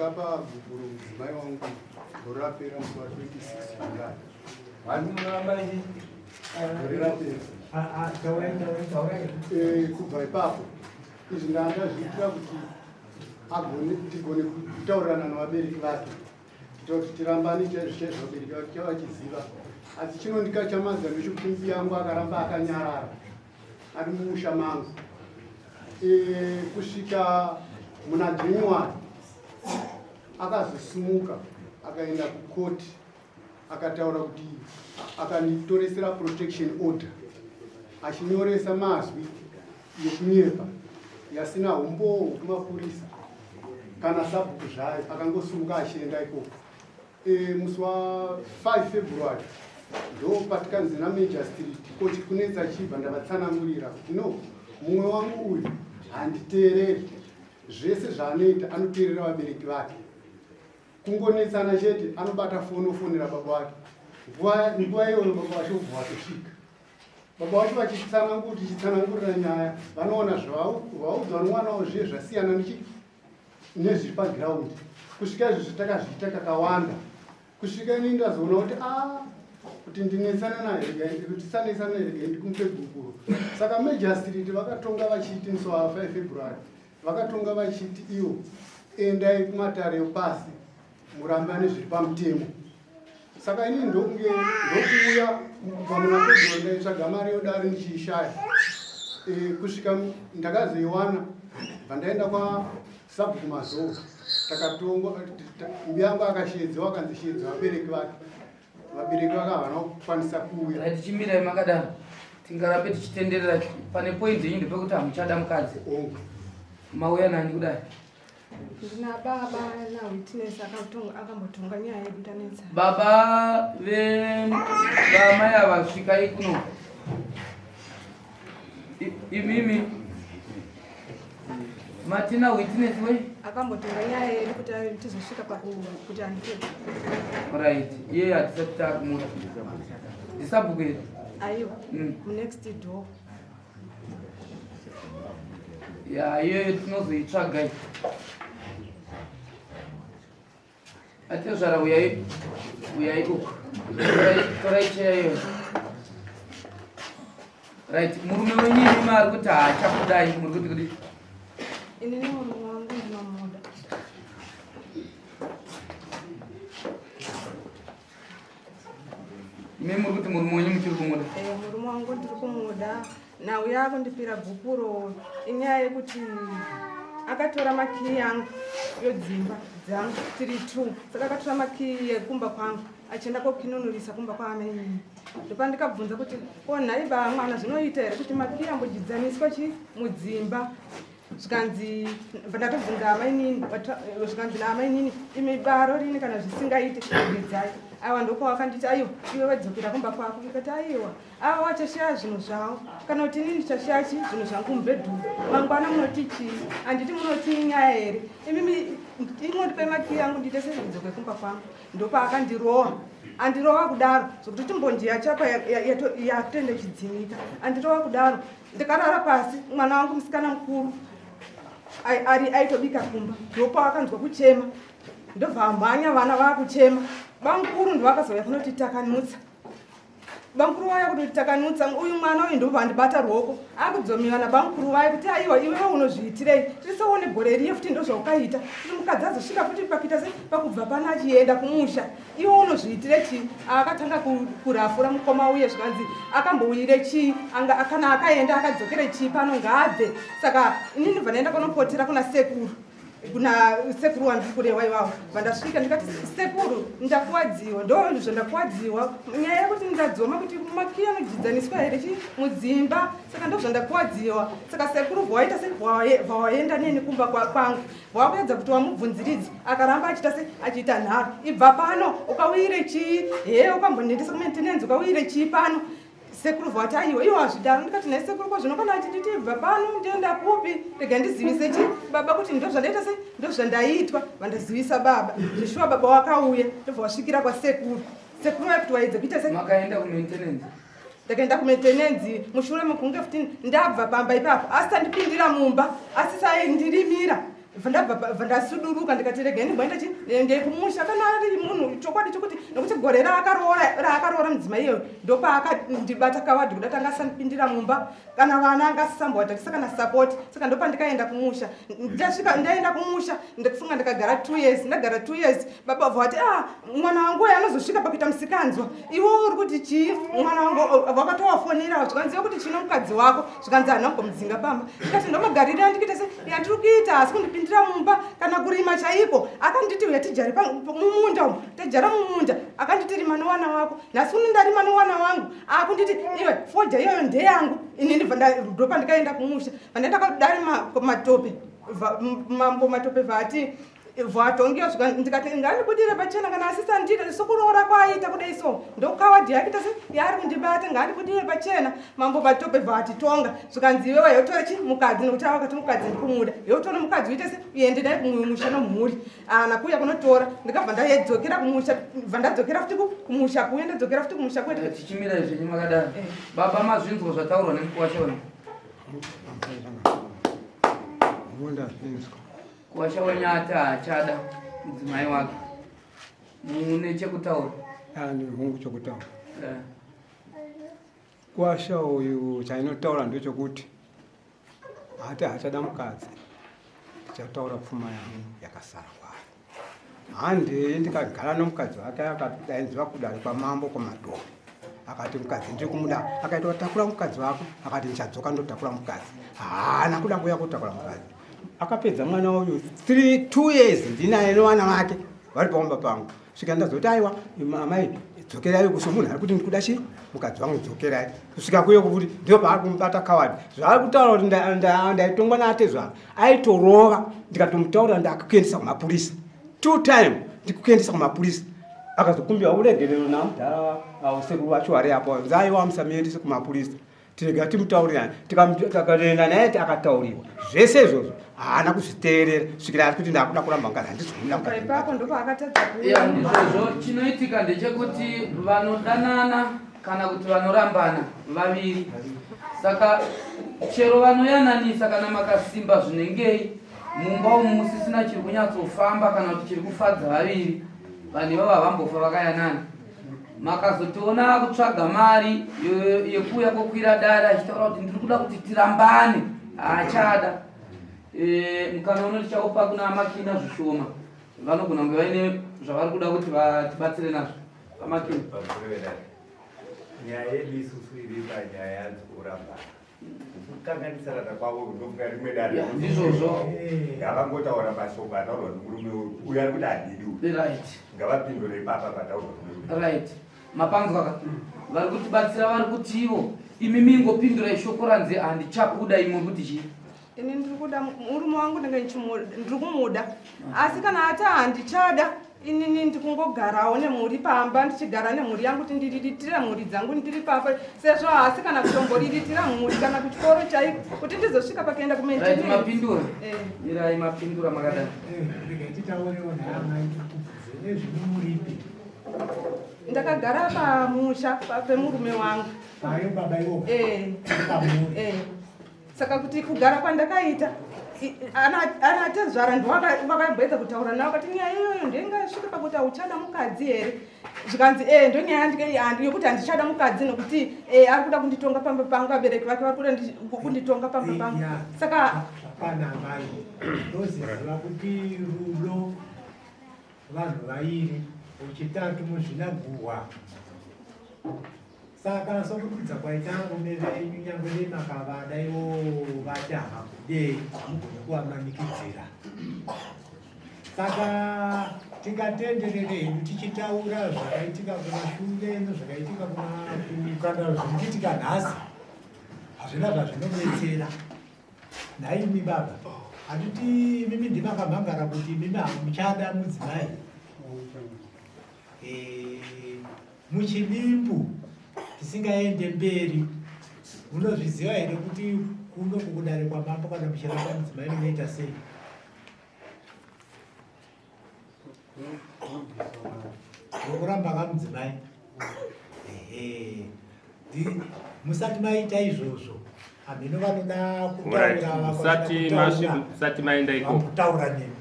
Ndakapa gupuro mudzimai wangu gore rapera musi wa 26 July. Vanhu munoramba ichi? Gore rapera. Ah, ah, taurai, taurai, taurai. Eh, kubva ipapo izvi ndandazviitira kuti agone tigone kutaurirana nevabereki vake kuitira kuti tirambane chaizvo chaizvo vabereki vake vachiziva asi chinondikachamadza ndechekuti mbuya yangu akaramba akanyarara ari mumusha mangu e, kusvika muna January akazosimuka akaenda kukoti akataura kuti akanditoresera protection order achinyoresa mazwi yekunyepa yasina umbowo hwekumapurisa kana sabhuku zvayo akangosimuka achienda ikoko e, musi wa 5 February ndo patikanzi namajor street ko chiri kunetsa chibva ndavatsanangurira kuti no mumwe wangu uyu handiteereri zvese zvaanoita anoteerera vabereki vake kungonetsana chete anobata foni ofonera baba vake nguva iyoyo baba vacho ubva vatosvika baba vacho vachitsanangura tichitsanangurira nyaya vanoona zvavaudzwa nomwana wavo zviye zvasiyana nezviri pagiraundi kusvika izvo zvatakazviita kakawanda kusvika ini ndazoona kuti a ah, kuti ndinetsana naye regai kuti tisanetsana naye regai ndikumupe gupuro saka magistrate vakatonga vachiti musi wa 5 February vakatonga vachiti iwo endai kumatare epasi murambane zviri pamutemo saka ini ndokunge ndokuuya kubva muna February ndaitsvaga mari yodare ndichiishaya e, kusvika ndakazoiwana bva ndaenda kwasabhuku Mazoo takatongwa mbuya yangu akashedzewa akanzi shedza vabereki vake vabereki vake havana kukwanisa kuuya tichimirai makadaro tingarambe tichitenderera pane point yenyu ndepekuti hamuchada mukadzi ongu mauya nani kudai Ndina baba na witness akambotonga nyaya yedu tanetsa. Baba ve vamai ava svikai kuno. Imimi matina witness we akambotonga nyaya yedu kuti tizosvika pakuti andipe. Right, iye hatisati takumuda. Ndisabhuku here? Aiwa. Next door. Ya iyoyo tinozoitsvaga iyi. Atezvara uyai uyai uku. Torai cheya iyoyo. Right, murume wenyu imi maari kuti haachakudai muri kuti kudii? Inini murume wangu ndinomuda. Imi muri kuti murume wenyu muchiri kumuda? Eh, murume wangu ndiri kumuda. Nhau yakundipira gupuro inyaya yekuti akatora makiyi angu yodzimba dzangu tiri two saka akatora makiyi ekumba kwangu achienda kokinunurisa kumba kwaamainini ndopandikabvunza kuti ko nhai baba mwana zvinoita here kuti makiyi ambodidzaniswa chi mudzimba zvikanzi ndatobvunza amainini zvikanzi naamainini imi baro rini kana zvisingaite bvidzai aiwa ndopawakanditi aiwa iwe wadzokera kumba kwako ndikati aiwa ava wachashaya zvinhu zvavo kana kuti inini ndichashaya chi zvinhu zvangu mubhedhuru mangwana munoti chii handiti munoti inyaya here imimi ingondipai makiyi angu ndiite sezvidzoke kumba kwangu ndopaakandirowa andirowa kudaro zvokuti timbonji yachapa yatoenda ichidzimika andirowa kudaro ndikarara pasi mwana wangu musikana mukuru ari aitobika kumba ndopaakanzwa kuchema ndobva amhanya vana vakuchema bamukuru ndovakazouya kunoti takanutsa bamukuru vaya kuti takanutsa uyu mwana uyu ndobva andibata ruoko akudzomiwa nabamukuru vaya kuti aiwa iwewe unozviitirei tirisoone gore riye futi ndozvaukaita kuti mukadzi azosvika futi pakuita se pakubva pano achienda kumusha iwe unozviitire chii akatanga kurafura mukoma uye zvikanzi akambouyire chii kana akaenda akadzokere chii pano ngaabve saka inini bva ndaenda kunopotera kuna sekuru kuna sekuru wandiri kurewa iwawo vandasvika ndikati sekuru ndakuwadziwa ndo zvandakuwadziwa nyaya yekuti ndadzoma kuti makiyi anodidzaniswa here chi mudzimba saka ndo zvandakuwadziwa saka sekuru bvawaita se bvawaenda neni kumba kwangu wakuedza kuti wamubvunziridzi akaramba achiita se achiita nharo ibva pano ukauyire chii hee ukambondiendesa kumaintenance ukauyire chii pano sekuru vati aiwa iwo hazvidaro ndikati nhai sekuru ko zvino kana achinditi ibva pano ndienda kupi rega ndizivise chi baba kuti ndo zvandaita sei ndo zvandaitwa vandazivisa baba zveshuwa baba wakauya ndobva wasvikira kwasekuru sekuru vaye kuti waedza kuita sei makaenda kumaintenance ndakaenda kumaintenance mushure mekunge futi ndabva pamba ipapo asi tandipindira mumba asi saindirimira Bva ndasuduruka ndikati regai ndimboenda chi ndee kumusha kana ari munhu chokwadi chokuti nokuti gore raakaroora raakaroora mudzimai iyoyo ndopaakandibata kawadhi kuda tanga asandipindira mumba kana vana anga asisambovatatisa kana sapoti saka ndopandikaenda kumusha ndasvika ndaenda kumusha ndikufunga ndikagara two years ndagara two years baba vati ah mwana wangu uyo anozosvika pakuita musikanzwa iwe uri kuti chii mwana wangu vakatowafonera zvikanzi kuti chino mukadzi wako zvikanzi hana kugomudzinga pamba ndikati ndomagariro andikuita se yandiri kuita asi kundipindira mumba kana kurima chaiko akanditi uya tijare mumunda umu tajara mumunda akanditi rima nowana wako nhasi uno ndarima nowana wangu akunditi iwe foja iyoyo ndeyangu ini ndopandikaenda kumusha vandaenda kudari matope mambo matope vati vatongiwa zvika ndikati ngandibudire pachena kana asisandida sokuroora kwaaita kudai so ndokawadhi yake tase yaari kundibata ngandibudire pachena mambo vatope vatitonga zvikanzi iwewe yotora chi mukadzi nokuti ava kati mukadzi ndikumuda yotora mukadzi uite se uende naye kumusha nomhuri ana kuuya kunotora ndikabva ndadzokera kumusha bva ndadzokera futi kumusha kuuya ndadzokera futi kumusha kuya eh, tichimira zvenyu makadaro eh. baba mazvinzwa zvataurwa nemukuwasha wena Kuwasha wenyu ati haachada mudzimai wake. Mune chekutaura? Ah, hongu chekutaura. Eh. Kuwasha uyu chainotaura ndechokuti ati haachada mukadzi. Tichataura pfuma yangu yakasara kwaari. Handei ndikagara nomukadzi wake akadainzwa kudare kwamambo kwamadhoo akati mukadzi ndiri kumuda akaita watakura mukadzi wako akati ndichadzoka ndotakura mukadzi haana kuda kuuya kotakura mukadzi akapedza mwana uyu 2 years ndinaye nevana vake vari paumba pangu svika ndazoti aiwa amai dzokerai kuso munhu ari kuti ndikuda chii mukadzi wangu dzokerai kusvika kuye kufuti ndio paari kumubata kawadi zvaari kutaura kuti ndaitongwa naatezvara aitorova ndikatomutaura ndakuendesa kumapurisa two time ndikuendesa kumapurisa akazokumbira uregerero namudhara sekuru vacho vari apo nzaiwa musamuendese kumapurisa tirega timutaurirane tikaenda naye akatauriwa zvese izvozvo haana kuzviteerera svikira ari kuti ndakuda kuramba mukadzi handisi kumuda mukadzi ndopaakatadza kuuya ndizvozvo chinoitika ndechekuti vanodanana kana kuti vanorambana vaviri saka chero vanoyananisa kana makasimba zvinengei mumba umu musisina chiri kunyatsofamba kana kuti chiri kufadza vaviri vanhu ivavo havambofa vakayanana makazotiona akutsvaga mari yekuuya kokwira dare achitaura kuti ndiri kuda kuti tirambane haachada e, mukana uno tichaupa kuna amakina zvishoma vanogona kunge vaine zvavari kuda kuti vatibatsire nazvo amakina nyaya yedu isusu iri panyaya dzekurambana kukanganisana kwavo ndofunga rimwe dare ndizvozvo ngavangotaura mashoko ataurwa nemurume uyu ari kuti handidi uyu right ngavapindure ipapa pataurwa nemurume right mapanzwa ka vari kutibatsira vari kutivo imi mingopindurai shoko ranzi handichakuda imwe kuti chii ini ndiri kuda murume wangu ndinge ndiri kumuda asi kana ati handichada inini ndikungogarawo nemhuri pamba ndichigara nemhuri yangu kuti ndiriritire mhuri dzangu ndiri pamba sezvo haasi kana kutomboriritira mhuri kana kuchikoro chaiko kuti ndizosvika pakuenda kumapindura eh. mirai mapindura makadai ndakagara pamusha pemurume wangu eh. Eh. saka kuti kugara kwandakaita ana tezvara ndiwakamboedza kutaura navo kati nyaya iyoyo ndingasvike pakuti hauchada mukadzi here zvikanzi e ndonyaya yokuti handichada mukadzi nokuti e ari kuda kunditonga pamba pangu vabereki vake vari kuda kunditonga pamba pangu saka zvakwana amai ndoziziva kuti rudo vanhu vairi uchitatu muzvinaguhwa Saka sokududza kwaita varume venyu nyangwe dei makavada ivo vati havakudei hamugone kuvamanikidzira. Saka tingatenderere hedu tichitaura zvakaitika kumashure nezvakaitika kana zviri kuitika nhasi hazvina zvazvinobetsera. Nhaimi baba, handiti imimi ndimakamhangara kuti imimi hamuchada mudzimai? Eh, muchidimbu tisingaende mberi munozviziva here kuti kuno kukudare kwamambo kana muchiramba mudzimai munoita sei nokuramba kamudzimai ehe musati maita izvozvo. Hameno vanoda Alright, kutaura musati vakada musati maenda ikoko kutaura nemi.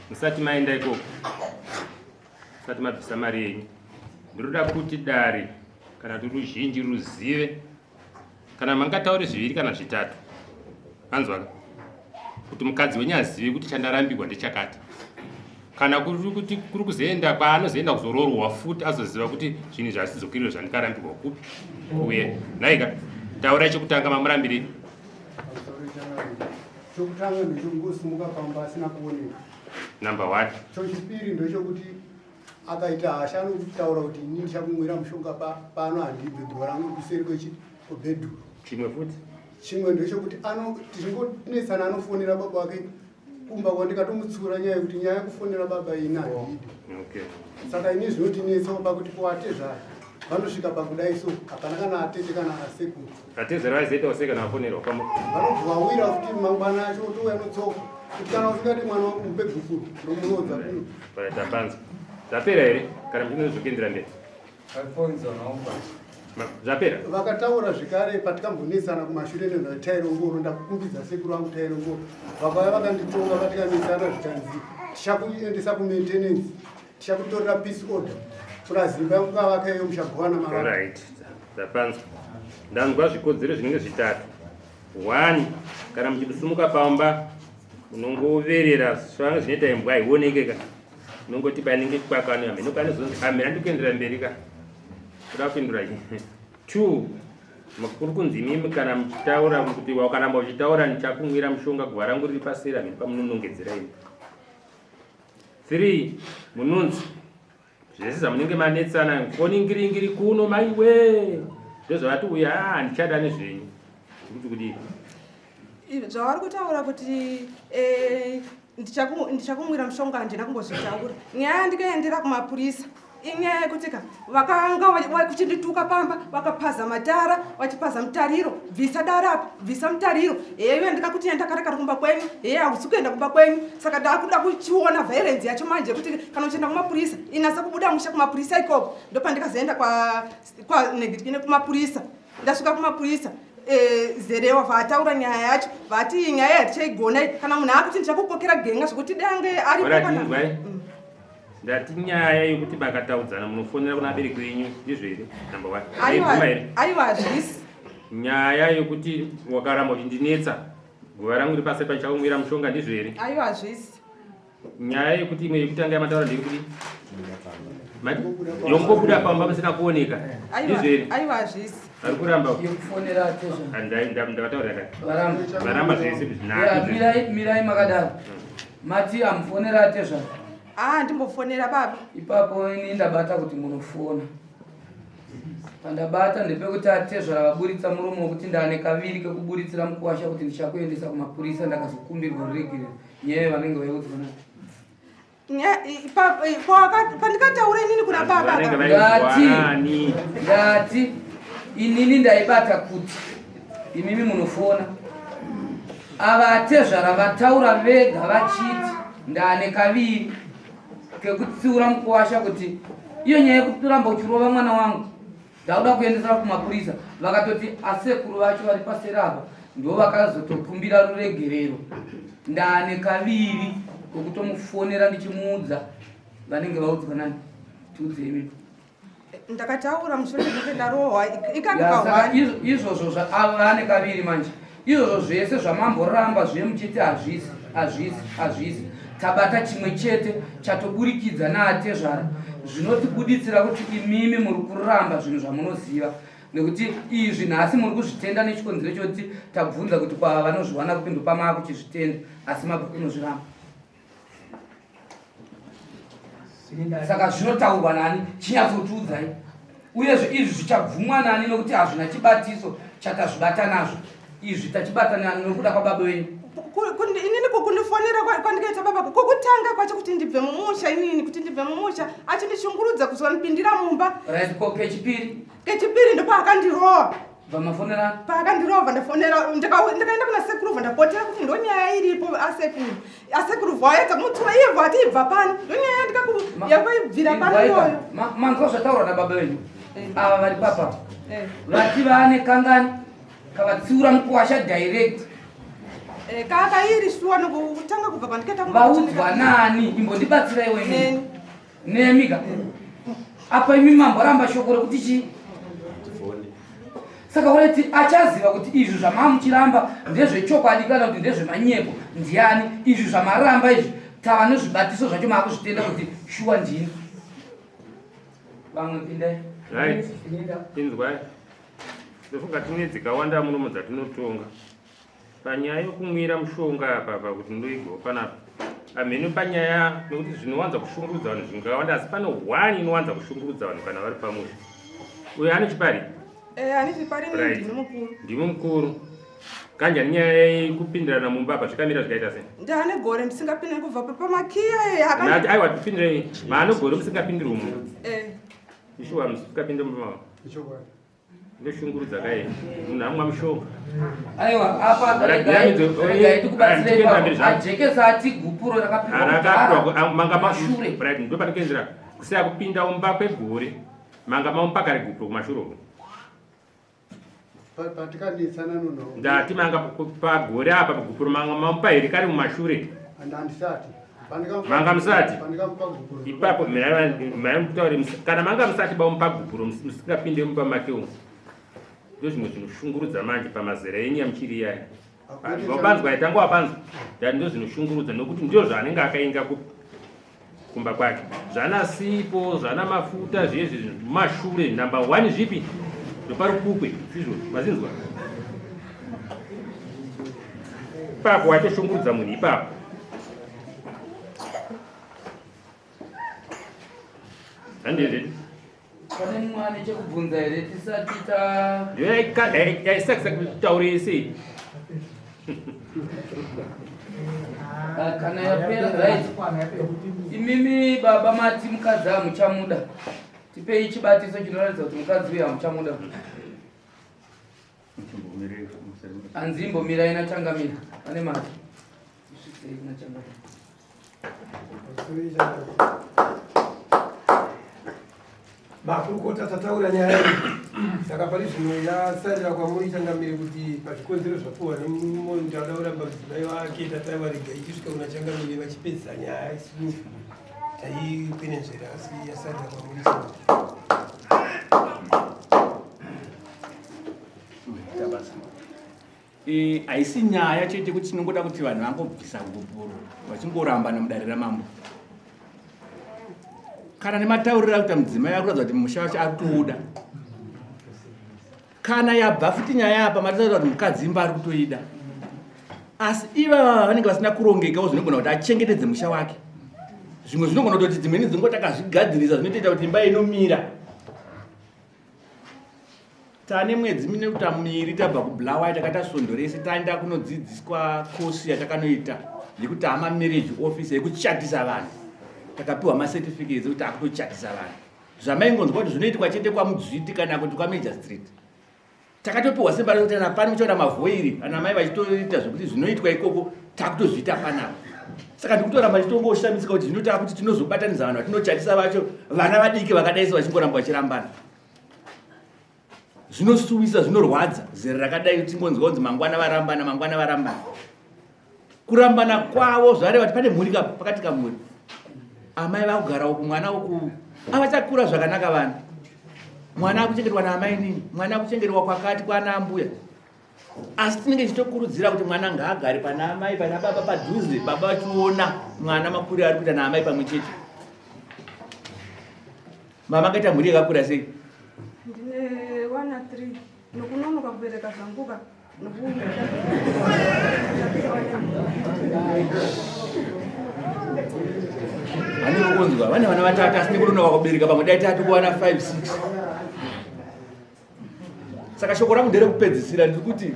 Musati maenda ikoko, musati mabvisa mari yenyu, ndinoda kuti dare kana kuti ruzhinji ruzive, kana mangataure zviviri kana zvitatu, anzwaka kuti mukadzi wenyu azive kuti chandarambirwa ndechakati, kana kuri kuti kuri kuzoenda kwaanozoenda kuzoroorwa futi, azoziva kuti zvinhu zvasidzokiriro zvandikarambirwa kupi kuye. Nhaika, taurai chekutanga, mamurambirei? Chokutanga ndechokungosimuka pamba asina kuoneka. Number one. Chochipiri ndechokuti akaita hasha anotaura kuti ini ndichakumwira mushonga pano, handibve, guva rangu kuseri kwebhedhuru. Chimwe futi? Chimwe ndechekuti tichingonetsana anofonera baba wake kumba kwandikatomutsiura nyaya yekuti nyaya yekufonera baba ini handidi. Saka ini zvinotinetsawo pakuti kuatezvara vanosvika pakudai, so hapana kana atete kana asekuru. Atezvara vaizoitawo sei kana vafonerwa kwamo? Vanobva vawira futi mangwana acho, otouya notsoka kuti kana usingadi mwana wangu mupe gupuro, ndomurodza kuno. Tapanza, zvapera here kana muchinozvokuendera mberi? Zvapera. Vakataura zvekare patikambonetsana kumashure nezvatairongoro, ndakukumbidza sekuru vangu tairongoro, vakauya vakanditonga patikanetsana, zvikanzi tichakuendesa kumaintenance, tichakutorera peace order, purazi imba yangu kavaka iyo muchagowana marara. Right, tapanzwa. Ndanzwa zvikodzero zvinenge zvitatu. One, kana muchibusumuka pamba unongoverera svanga zvinoita imbwa haioneke ka, unongoti painenge kwakano hameno kanozonzi amira ndikuendera mberi ka, kuda kupindura. Two, kuri kunzi imimi kana muchitaura kuti wakaramba uchitaura ndichakumwira mushonga, guva rangu riri paseri, hameno pamunonongedzera imi. Three, munonzi zvese zvamunenge manetsana foningiringiri kuno maiwe, ndozvavati uya handichada nezvenyu, kuti kudii? Zvavari kutaura kuti ndichakumwira mushonga, handina kumbozvitaura. Nyaya yandikaendera kumapurisa inyaya yekuti ka vakanga kuchindituka pamba, vakapaza matara, vachipaza mutariro, bvisa dara apa, bvisa mutariro, heyo ndikakuti enda kare kare kumba kwenyu, heye hausi kuenda kumba kwenyu. Saka ndakuda kuchiona violence yacho manje, kuti kana uchienda kumapurisa inasa kubuda musha kumapurisa ikoko. Ndopandikazoenda kwa negitine kumapurisa. Ndasvika kumapurisa, zerewa vataura nyaya yacho, vati iyi nyaya hatichaigona iyi, kana munhu akuti ndichakukokera genga zvekuti dange aripo Alright, kana inzwai. Ndati nyaya yekuti makataudzana munofonera kuna abereki venyu, ndizvo here? Number one. Aiwa. Maibvuma here? Aiwa, hazvisi. Nyaya yokuti wakaramba uchindinetsa, guva rangu riri pasi pandichakumwira mushonga, ndizvo here? Aiwa, hazvisi. Nyaya yekuti imwe yekutanga yamataura ndeyekuti mati yongobuda pamba pasina kuoneka, ndizvo here? Aiwa, hazvisi. Vari kuramba. Yekufonera atezvara. Ndavataurira kare. Varamba. Varamba zvese Ya, zvinatu. mirai, mirai makadaro. Mati amufonera atezvara? Ah, ndimbofonera baba. Ipapo ini ndabata kuti munofona. Pandabata ndepekuti atezvara vaburitsa muromo wekuti ndane kaviri kekuburitsira mukuwasha kuti ndichakuendesa kumapurisa, ndakazokumbirwa ruregerero. Nyaya vanenge vaiudzwa nayo. Pandikataura inini kuna baba Vanenge Ndati, vainzwanani. ndati inini ndaibata kuti imimi munofona. Ava atezvara vataura vega vachiti ndane kaviri kekutsiura mukuwasha kuti iyo nyaya yekutoramba uchirova mwana wangu ndakuda kuendesera kumapurisa. Vakatoti asekuru vacho vari paseri apa ndo vakazotokumbira ruregerero. Ndane kaviri kokutomufonera ndichimuudza. Vanenge vaudzwa nani? Tiudzei imi. Ndakataura mushure mekunge ndarohwa Ya, saka ikakahwani. Izvozvo ava vane kaviri manje, izvozvo zvese zvamamboramba zve muchiti hazvisi, hazvisi, hazvisi, tabata chimwe chete chatoburikidza naatezvara zvinotibuditsira kuti imimi muri kuramba zvinhu zvamunoziva, nekuti izvi nhasi muri kuzvitenda nechikonzero chekuti tabvunza kuti kwava vanozviwana kupi, ndopamaa kuchizvitenda, asi mabva kunozviramba. Saka zvinotaurwa nani? Chinyatsotiudzai. Uyezve izvi zvichabvumwa nani, nokuti hazvina chibatiso chatazvibata nazvo izvi, tachibata nani nokuda kwababa venyu? Inini kukundifonera kwandikaita baba kokutanga kwacho kuti ndibve mumusha, inini kuti ndibve mumusha achindishungurudza kuzondipindira mumba. Right, ko kechipiri? Kechipiri ndopaakandirowa. Vamafonera? Paakandirova ndafonera, ndikaenda kuna sekuru, ndapotera kuti ndo nyaya iripo asekuru. Asekuru vaedza kumutsura iye vati ibva pano, ndo nyaya yakaibvira pano iyoyo. Manzwa zvataurwa nababa venyu ava vari papa? Vati vane kangani? Kavatsiura mukuwasha direct. Eh, kaka iri shuwa nokutanga kubva pandikaita Vaudzwa nani? Imbondibatsirai imi. Nemi ka. Apa imi mamboramba shoko rekuti chii? Saka ureti achaziva kuti izvi zvamamuchiramba ndezvechokwadi kana kuti ndezvemanyepo ndiani? Izvi zvamaramba izvi tava nezvibatiso zvacho maakuzvitenda kuti shuwa ndini. Vamwe pindai. Right. Inzwai. Ndofunga tine dzikawanda munomo dzatinotonga. Panyaya yokumwira mushonga apa apa kuti ndoigwa panapa. Hamheno panyaya nekuti zvinowanza kushungurudza vanhu zvingawanda asi pane one inowanza kushungurudza vanhu kana vari pamusha. Uyo ane chipari? Eh, ane chipari right. Ndini mukuru. Ndimi mukuru. Kanjani nyaya yekupindirana mumba apa zvikamira zvikaita sei? Ndane gore ndisingapindiri kubva pamakiya aya. Aiwa tipindirei. Maane gore musingapindiri mumba. Eh. Ishuwa musingapinde mumba mavo. Ichokwadi. Ndoshungurudza kai. Munhu amwa mushonga. Aiwa apa regai tikubatsirei ipapo. Ajekesa ati gupuro rakapihwa Rakapihwa manga mashure. Right, ndopandikuenzera kusiya kupinda mumba kwegore. Manga mamupa kare gupuro kumashure uko. Patikanetsana nono. Ndati manga pagore apa gupuro manga mamupa here kare mumashure. Handisati. Manga musati. Ipapo mutaure kana manga musati bamupa gupuro musingapinde mumba make umu. Ndozvimwe zvinoshungurudza manje pamazera enyu yamuchiri iyaya. Wapanzwa itanga wapanzwa. Ndati ndozvinoshungurudza nokuti ndizvo zvaanenge akainga kupi kumba kwake zvana sipo zvana mafuta zviye mashure number one zvipi ndoparukukwe izvo mazinzwa ipapo watoshungurudza munhu ipapo handizvi Pane mumwe ane chekubvunza here tisati ta yaisakisa kutaurei sei? Ah, kana yapera right. Imimi baba mati mukadzi hamuchamuda. Tipei chibatiso chinoratidza kuti mukadzi uyu hamuchamuda. Hanzi imbomirai nachangamira. Ane mari. Isvitsei nachangamira. Makurukota tataura nyaya iyi saka pari zvino yasarira kwamuri changamire kuti pazvikonzero zvapuwa nemunhu ada kuramba mudzimai wake tataiwa rega ichisvika kuna changamire vachipedzisa nyaya isu taikwenenzvera asi yasarira kwamuri Eh, haisi nyaya chete kuti tinongoda kuti vanhu vangobvisa gupuro vachingorambana mudare ramambo kana nematauriro akuita mudzimai akuratidza kuti musha wacho ari kuuda kana yabva futi nyaya apa matitaura kuti mukadzi imba ari kutoida asi ivava vanenge vasina kurongekawo zvinogona kuti achengetedze musha wake zvimwe zvinogona kutoti dzimweni dzingo takazvigadzirisa zvinotoita kuti imba inomira Tane mwedzi mine kuita miiri tabva kuBulawayo takaita svondo rese taenda kunodzidziswa kosi yatakanoita yekuti ama marriage office yekuchatisa vanhu. Takapiwa macertificates ekuti takutochatisa vanhu. Zvamaingonzwa kuti zvinoitwa chete kwaMudzviti kana kuti kwaMajor Street. Takatopiwa simba rekuti kana pane muchaona mavhoiri ana mai vachitoita zvekuti zvinoitwa ikoko takutozviita panapa. Saka ndikutoramba ndichitongoshamisika kuti zvino takuti tinozobatanidza vanhu vatinochatisa vacho vana vadiki vakadai sevachingoramba vachirambana. Zvinosuwisa, zvinorwadza zera rakadai tingonzwa kunzi mangwana varambana, mangwana varambana. Kurambana kwavo zvareva kuti pane mhuri pakati kamhuri. Amai vakugara uku, mwana uku avachakura zvakanaka vana. Mwana akuchengetwa naamai nini, mwana akuchengetwa kwakati kwana ambuya. Asi tinenge tichitokurudzira kuti mwana ngaagare pana amai pana baba padhuze, baba vachiona mwana makuriro ari kuita naamai pamwe chete. Mama akaita mhuri yakakura sei? Ndine wana 3 nokunonoka kubereka zvanguka Handikunzwa vane vana vatatu asi nekunonoka kubereka pamwe dai tatu kuwana 5 6 saka shoko rangu nderekupedzisira ndiri kuti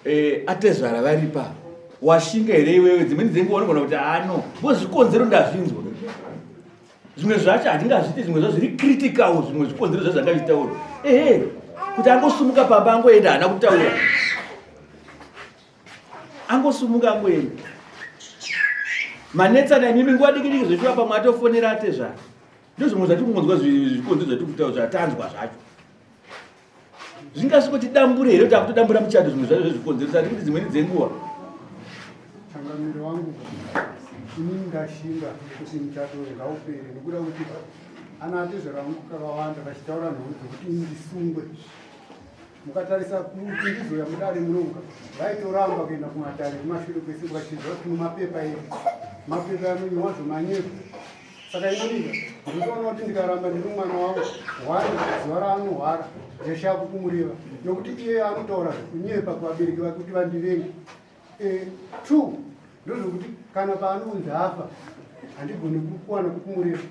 eh, atezvara varipa washinga here iwewe dzimweni dzenguva unogona kuti ano bo zvikonzero ndazvinzwa zvimwe zvacho hatingazviti zvimwe zva zviri critical zvimwe zvikonzero zva zvangazvitaura ehe kuti angosumuka pamba angoenda haana kutaura angosumuka angoenda manetsana imimi nguva diki diki zveshuwa pamwe atofonera atezvara ndozvimwe zvatiri kungonzwa zvikonzero zvatiri kutaura zvatanzwa zvacho. Zvingasvikoti dambure here kuti akutodambura muchato zvimwe zvacho zvezvikonzero sati kuti dzimweni dzenguva. Changamire wangu, inini ndashinga kuti muchato uyu ngaupere nekuda kuti ana atezvara vangu kakawanda vachitaura nhau dzekuti ini ndisungwe. Mukatarisa kuti ndizouya mudare munomuka vaitoramba kuenda kumatare kumashure kwese vachizwa kuti mumapepa edu mapepa anonyorwa zvemanyepo. Saka inini ndinotoona kuti ndikaramba ndiri mwana wavo hwari zuva raanorwara ndashaya kukumureva nokuti iye anotaura zvekunyepa kuvabereki vake kuti vandivenge. Eh, two ndozvekuti kana paanonzi afa handigoni kuwana kukumureva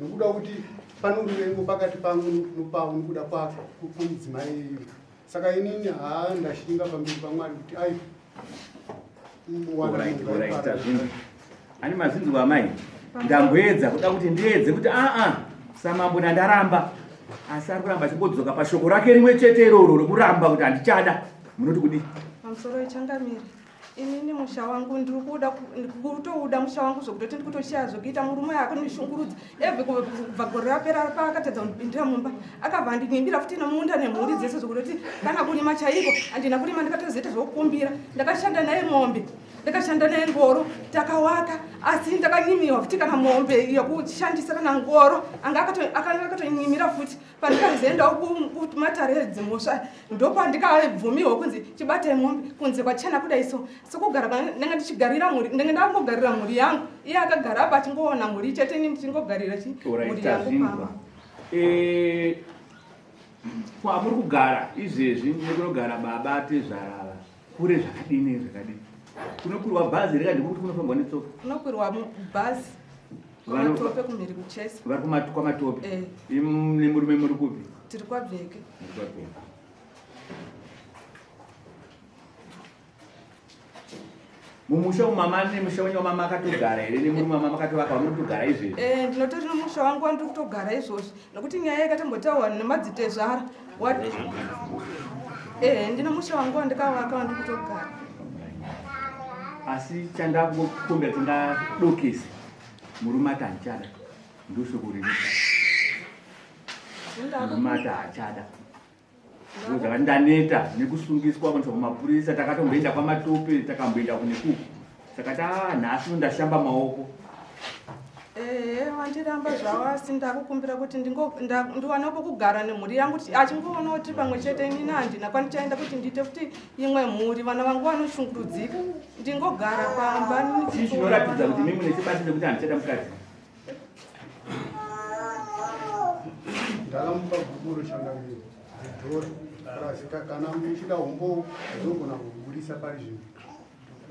nokuda kuti pano ruvengo pakati pangu nopavo nokuda kwake kwemudzimai iyeyo. Saka inini haa ndashinga pamberi paMwari kuti ai Ani mazinzwa amai ndamboedza kuda kuti ndiedze kuti aa samambo ndandaramba asi ari kuramba achingodzoka pashoko rake rimwe chete iroro rekuramba kuti handichada munoti kudii pamusoro ichangamire inini musha wangu ndiri kuda kutouda musha wangu zvekutoti ndiri kutoshaya zvekuita murume akundishungurudza every kubva gore rapera paakatadza kundipindira mumba akabva andinyimbira futi nemunda nemhuri dzese zvekutoti kana kurima chaiko handina kurima ndikatozoita zvekukumbira ndakashanda naye mombe ndakashanda naye ngoro takawaka asi ndakanyimiwa futi kana mombe yekushandisa kana ngoro anga akatonyimira futi pandikazoendawo kumatare edzimhosva ndopandikabvumirwa kunzi chibatai mombe kunze kwachena kudai so sokugara ndanga ndichigarira mhuri ndanga ndangogarira mhuri yangu iye akagara apa achingoona mhuri chete ini ndichingogarira chi mhuri yangu pamba eh, kwamuri kugara izvezvi nekunogara baba tezvarava kure zvakadini zvakadini kunokwirwa bhazi here kana kuti kunofambwa netsoka kunokwirwa bhazi kwamatope kumhiri kuchesa vari kwamatope eh. nemurume muri kupi tiri kwabveke mumusha umu mama nemusha wenyu wamama akatogara here nemurume wamama akatovaka wamunotogara izvezvi eh, ndinotori nemusha wangu wandiri kutogara izvozvi nokuti nyaya yakatombotaurwa nemadzitezvara eh, ndine musha wangu wandikavaka wandiri kutogara asi chandakukumbira tingadokese murume ati handichada ndoshoko riripo murume ati haachada Ndozvakati ndaneta nekusungiswa kuendeswa kumapurisa takatomboenda kwamatope takamboenda kunekuku saka ta nhasi ndashamba maoko ehe wandiramba zvavo asi ndakukumbira kuti ndiwane pokugara nemhuri yangu achingoona kuti pamwe chete inini handina kwandichaenda kuti ndiite kuti imwe mhuri vana vangu vanoshungurudzika ndingogara pamba chii chinoratidza kuti mimi mune chibati chekuti handichada mukadzi Ndakamupa gupuro changamire zidhora rasika kana muchida humbowo ndinogona kuhubudisa pari zvino.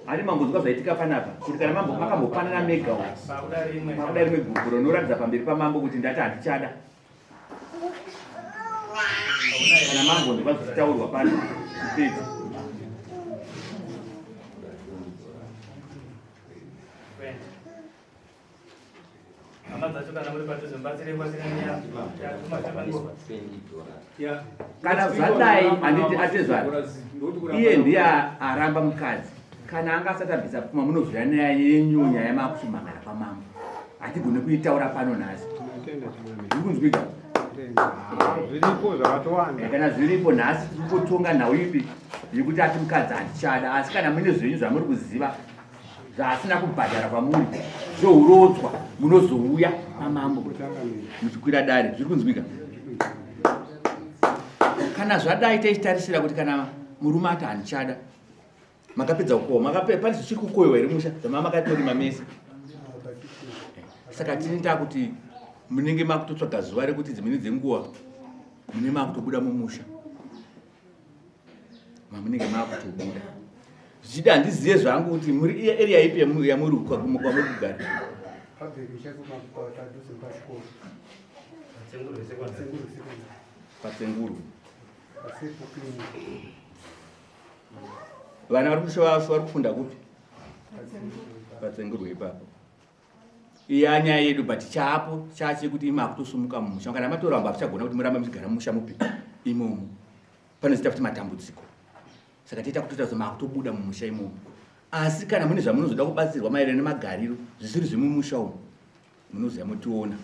Ani mambonzwa zvaitika panapa kuti kana mambo makambopanana mega uko pakuda rimwe gupuro rinoratidza pamberi pamambo kuti ndati handichada kana mambonzwa zvichitaurwa pano kupedza Hama dzacho kana muri padhuze mubatsire kwasina nyaya. Kana zvadai handiti atezvara iye ndiye aramba mukadzi kana anga asati abvisa pfuma munozouya nyaya yenyu nyaya makuchimhangara kwamambo hatigone kuitaura pano nhasi zviri kunzwika zviripo zvakatowanda kana zviripo nhasi tiri kungotonga nhau ipi yekuti ati mukadzi handichada asi kana mune zvenyu zvamuri kuziva zvaasina kubhadhara kwamuri zvohurodzwa munozouya kwamambo muchikwira dare zviri kunzwika kana zvadai taichitarisira kuti kana murume ati handichada makapedza kukohwa pane zvichiri kukohwewa here musha zvamava makatorima mese saka tinoita kuti munenge makutotsvaga zuva rekuti dzimweni dzenguva mune makutobuda mumusha mamunenge makutobuda zvichida handizive zvangu kuti muri iye area ipi yamuri kwamuri kugara patsenguru vana vari kushavari kufunda kupi patsengurwe ipapo iya nyaya yedu but chaapo chachekuti imi akutosumuka mumusha kana matoramba akuchagona kuti murambe muchigara mumusha mupi imomo panozoita futi matambudziko saka tiita kutoita kuti makutobuda mumusha imomo asi kana mune zvamunozoda kubatsirwa maererano nemagariro zvisiri zvemumusha umu munoziva motiona.